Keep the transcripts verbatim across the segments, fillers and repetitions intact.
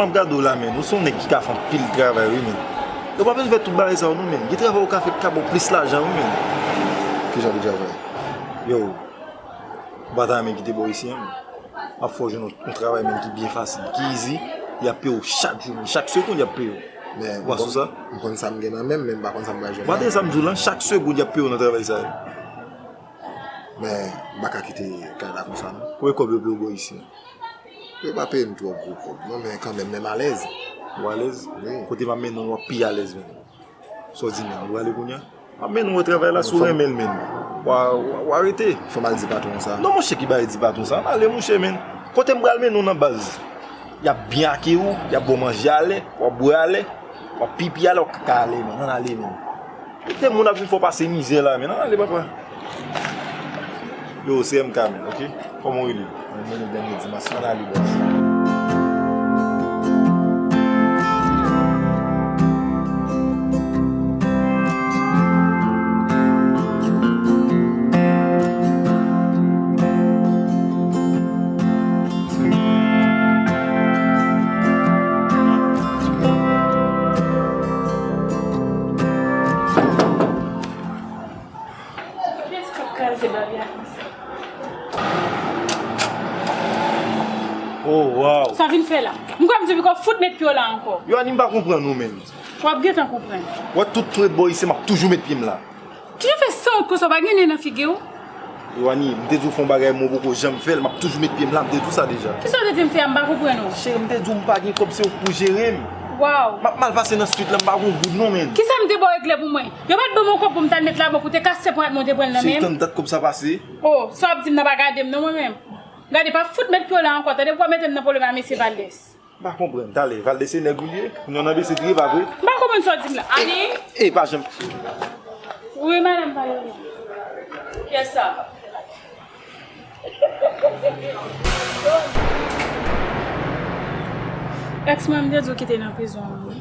M ap gade w la, menn. Ou se yon nèg ki ka fè anpil travay, wi, menn. Ou pa bezwen fè tout bagay sa yo, non, menn. Gen travay ou ka fè ki ka ba w plis lajan, wi, menn. Ki jan de travay? Yo, ou pa ta renmen kite bò isi a, menn? M ap fè w jwenn yon, yon travay, menn, ki byen fasil, ki easy. Y ap peye w chak jou, menn. Chak segonn, y ap peye w. Men, ou pa sou sa? M konn sa m gen nan men m, men m pa konn sa m pral jwenn. Ou pa tande sa m di w la? Chak segonn, y ap peye w nan travay sa yo. Men, m pa ka kite kay la konsa, non. Konbyen kòb yo peye w bò isi a? Yo pa peye m twò gwo kòb, non, men kanmenm, men m alèz. Ou alèz? Wi. Kote m ap mennen w, w ap pi alèz, menn. Sa w di, menn? Ou prale kounye a? M ap mennen w wè travay la, si w renmen l, menn. W a, w a, w a rete. Fò m al di patwon sa. Non, monchè, ki bagay di patwon sa? Ann ale, monchè, menn. Kote m pral mennen w nan baz? Y ap byen akeyi w, y ap ba w manje alè, w ap bwè alè, w ap pipi alè, w ap kaka alè, menn. Ann ale, menn. Kite moun ap vin fè w pase mizè la, menn. Ann ale, papa. Yo, se M K, menn, oke? Kòman w rele? Mwen rele Dènye Dimanch. Ann ale, bòs. Kiyès k ap kraze bagay la konsa? Oh, wow! Sa vin fè la? M kwè m di w poko fout met pye w la ankò. Yo, Ani, m pa konprann ou menm. W ap gentan konprann. W ap tout met bò isi, m ap toujou met pye m la. Kijan fè sanwont konsa, w pa gen nen nan figi w? Yo, Ani, m te di w fè yon bagay, men w poko janm fè l, m ap toujou met pye m la, m te di w sa deja. Kisa w te di m fè a, m pa konprann ou? Cheri, m te di w m pa gen kòb, se ou k pou jere m. Wow! M ap mal pase nan street la, m pa gen yon goud non, menn. Kisa m te ba w regle pou mwen? Yo pa t ban m yon kòb pou m t al met labank, ou te kase ponyèt mwen, ou te pran l nan men m. Cheri, tann dat kòb sa pase. Oh, sa w ap di m nan pa gade m non, mwen menm. Gade, pa fout met pye w la ankò, tande, pou w pa mete m nan pwoblèm a mesye Valdès. M pa konprann. Talè, Valdès se nèg ou li ye? Kounye a w nan bese triye, pa vre? M pa konprann sa w di m la. Ani? E, pa janm. Wi, madanm, pale wi. Kiyès sa? Èks mwen, m te di w kite nan prizon an, wi.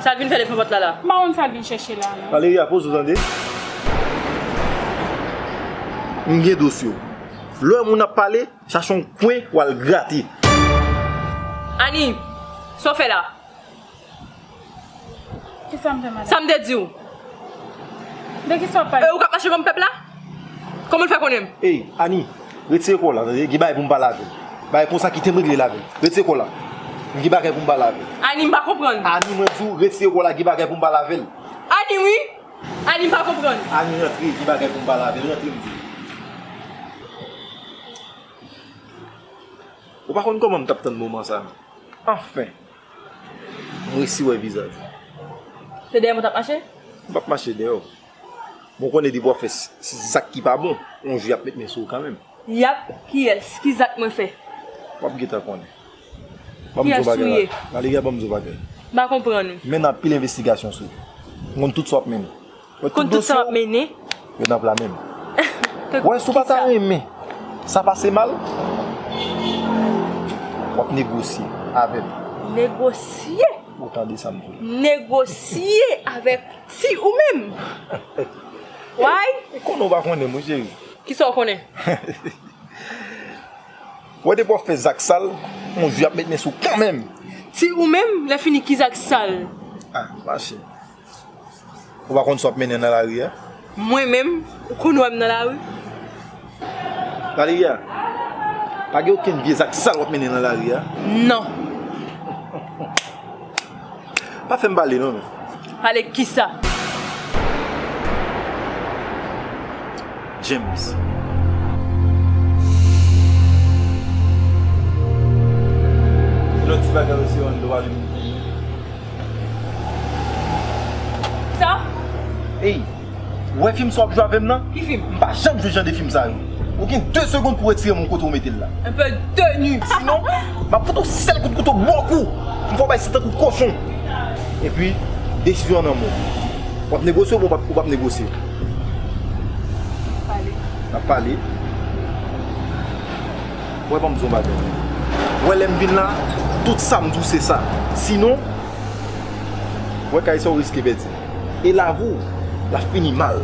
Sa l vin fè devan pòt la la? M pa konn sa l vin chèche la, non. Valeria, poze w tande. M gen dosye w. Lè w wè moun ap pale, chache yon kwen w al grate. Ani, sa w fè la? Kisa m fè, madanm? Sa m te di w. De kisa w ap pale? E ou k ap mache kòm pèp la? Kòman l fè konnen m? Ey, Ani, retire kò w la, tande, gen bagay pou m pale avè l. Bagay konsa, kite m regle l avè l. Retire kò w la. M gen bagay pou m pale avè l. Ani, m pa konprann. Ani, mwen di w, retire kò w la, gen bagay pou m pale avè l. Ani, wi. Ani, m pa konprann. Ani, rantre, gen bagay pou m pale avè l. Rantre, m di w. Ou pa konn kòman m t ap tann moman sa a. Anfen, m resi wè vizaj ou. Se dèyè mwen w t ap mache? M p ap mache dèyè w. Bon, konnen depi w ap fè s-, s-, zak ki pa bon, yon jou y ap met men sou ou kanmenm. Y ap? Kiyès? Ki zak mwen fè? W ap gentan konnen. Ban m di w bagay la. Kiyès ou ye? Valeria, ban m di w bagay. M pa konprann ou. Mennen anpil envestigasyon sou ou. M konn tout sa w ap mennen. Konn tout sa w ap mennen. Yo nan pla menm. Wè, si w pa ta renmen sa pase mal, w ap negosye avè m. Negosye? Ou tande sa m di w la. Negosye avèk ti ou menm. Why? E konnen w pa konnen m, wi, cheri. Kisa w konnen? Wè, depi w ap fè zak sal, yon jou y ap met men sou w kanmenm. Ti ou menm, lè fini ki zak sal? Ah, mache. Ou pa konn sa w ap mennen nan lari a? Mwen menm, ou konn wè m nan lari? Valeria, pa gen okenn vye zak sal w ap mennen nan lari a? Non. Pa fè m pale non, men. Pale kisa? James. Lòt ti bagay osi, Wando, ale m. Sa? Ey, ou wè fim sa w ap jwe avè m nan? Ki fim? M pa janm jwe jan de fim sa yo. Ou gen de segonn pou w retire men w kote w mete l la. Un peu de nu. Sinon, m ap fout ou sèl kout kouto bò kou. M fè w bay san tankou kochon. Epi, desizyon an nan men w. W ap negosye oubyen w p ap, ou p ap negosye? Pale. N ap pale. Wè, ban m di w yon bagay. Wè, lè m vin la, tout sa m di w se sa. Sinon, wè, kay sa w riske pèdi. E lavi w, l ap fini mal.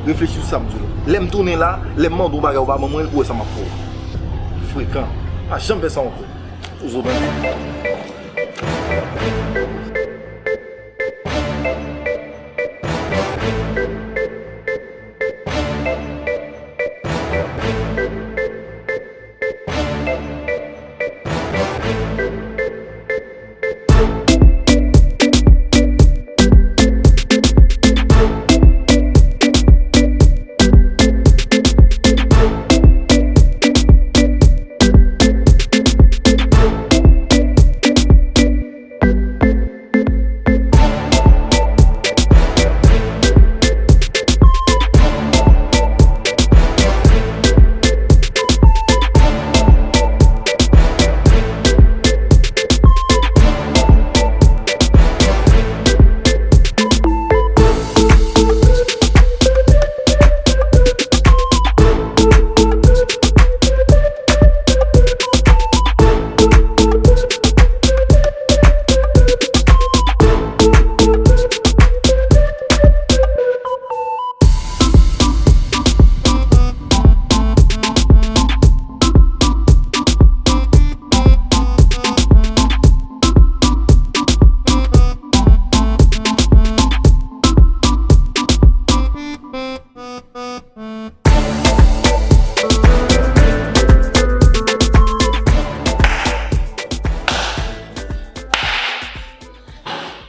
Reflechi sou sa m di w la. Lè m tounen la, lè m mande w yon bagay, ou pa ban mwen l, ou wè sa m ap fè w. Frekan. Pa janm fè sa ankò. Ou zo menm.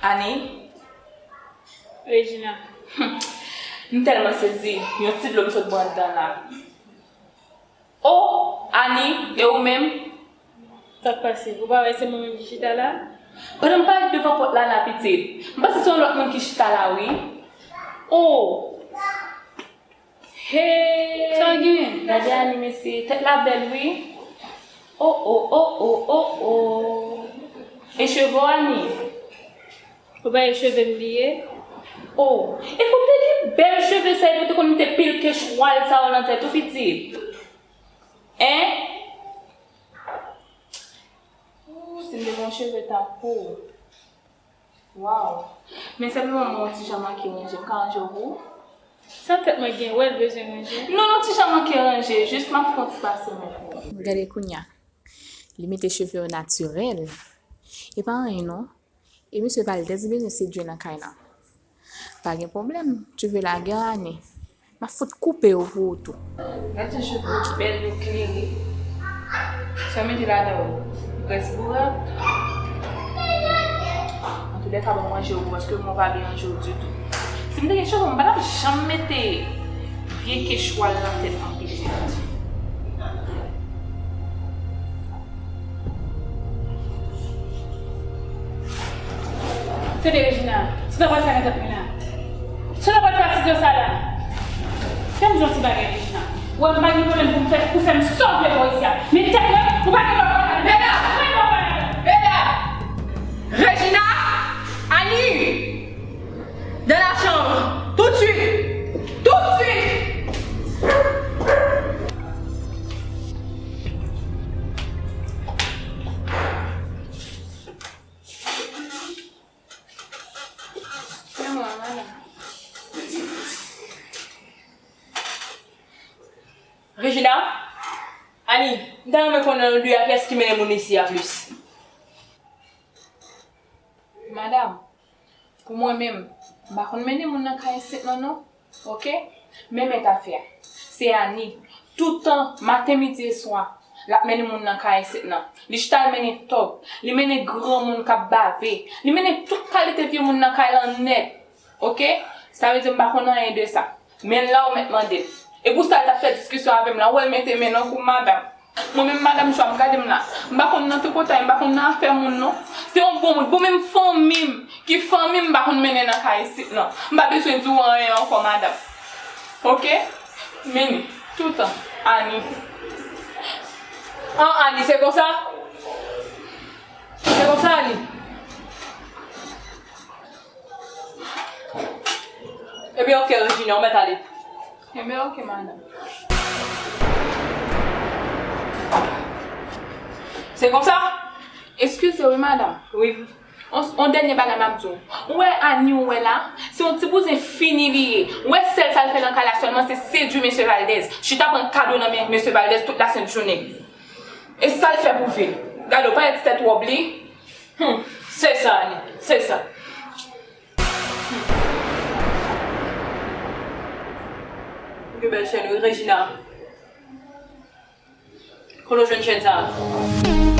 Ani? Regina. M tèlman sezi, yon ti dlo m sot bwè anndan la. O, Ani, e ou menm? Sa k pase? Ou pa wè se mwen menm ki chita la? Pandan m parèt devan pòt la la, pitit, m panse se yon lòt moun ki chita la, wi. O! Hey! Sa gen? Gade Ani, mesye, tèt la bèl, wi. O, o, o, o, o, o. E cheve w, Ani? Ou pa e cheve m li ye? O, e pou te gen bèl cheve sa, e pou te konn mete pil ke chwal sa yo nan tèt ou, pitit. Hein? Ooh, si m te gen yon cheve tankou w. Waw. Men sèlman mwen yon ti jan manke ranje. M ka ranje w pou ou? Sa tèt mwen gen, wè l bezwen ranje? Non, yon ti jan manke ranje. Jis m ap fè yon ti pase men pou ou. Gade kounye a. Li mete cheve yo natirèl. E pa anyen non. E mesye Valdez bezwen sedui nan kay la. Pa gen pwoblèm, cheve la gen ane. M ap fout koupe yo pou ou tou. Gad jan cheve w bèl, yo klere. Sa w mete ladan w, grès bourak. Antoulèka, ban m ranje w, paske mwen pa byen ranje w ditou. Si m te gen cheve, m pa t ap janm mete vye ke chwal nan tèt mwen, pitit. Tande, Regina, sa w ta pral fè nan tèt mwen la? Sa w ta pral fè ak ti dlo sa la? Fè m di w yon ti bagay, Regina. Ou wè m pa gen pwoblèm pou m fè, pou fè m sa w vle bò isi a. Men tèt mwen, ou pa gen dwa pale. Beda! Ou pa gen dwa pale. Beda! Regina! Annie! Dans la chambre! Tout de suite! Tout de suite! Regina, Annie, m ta renmen konnen nou de a kiyès ki mennen moun isi a plis. Madanm, pou mwen menm, m pa konn mennen moun nan kay isit lan non. Oke? Men mèt afè a. Se Ani. Toutan, maten, midi e swa, l ap mennen moun nan kay isit lan. Li chita, l mennen tòg. Li mennen granmoun k ap bave. Li mennen tout kalite vye moun nan kay lan nèt. Oke? Sa vle di m pa konn anyen de sa. Men la ou mèt mande l. E pou sa l t ap fè diskisyon avè m la, ou wè l mete men nan kou m, madanm. Mwen menm, madanm Chwa, m gade m la. M pa konn nan tripotay, m pa konn nan afè moun non. Se yon bon moun, bon menm fanmi m, ki fanmi m, m pa konn mennen nan kay isit non. M pa bezwen di w anyen ankò, madanm. Oke? Men toutan, Ani. An, Ani, se konsa? Se konsa, Ani? Ebyen, oke, Regina, ou mèt ale. Ebyen, oke, madanm. Se konsa? Eskize wi, madanm. Wi. On, on dènye bagay m ap di w. Ou wè Ani ou wè la? Se yon ti bouzen fini li ye. Ou wè sèl sa l fè nan kay la sèlman se sedui mesye Valdez. Chita pran kado nan men mesye Valdez tout lasent jounen. E sa l fè pou vi l. Gade w, pa wè ti tèt wòb li? Hmm, se sa, Ani, se sa. Hmm. Ou gen bèl chèn, wi, Regina. Kote w jwenn chèn sa a?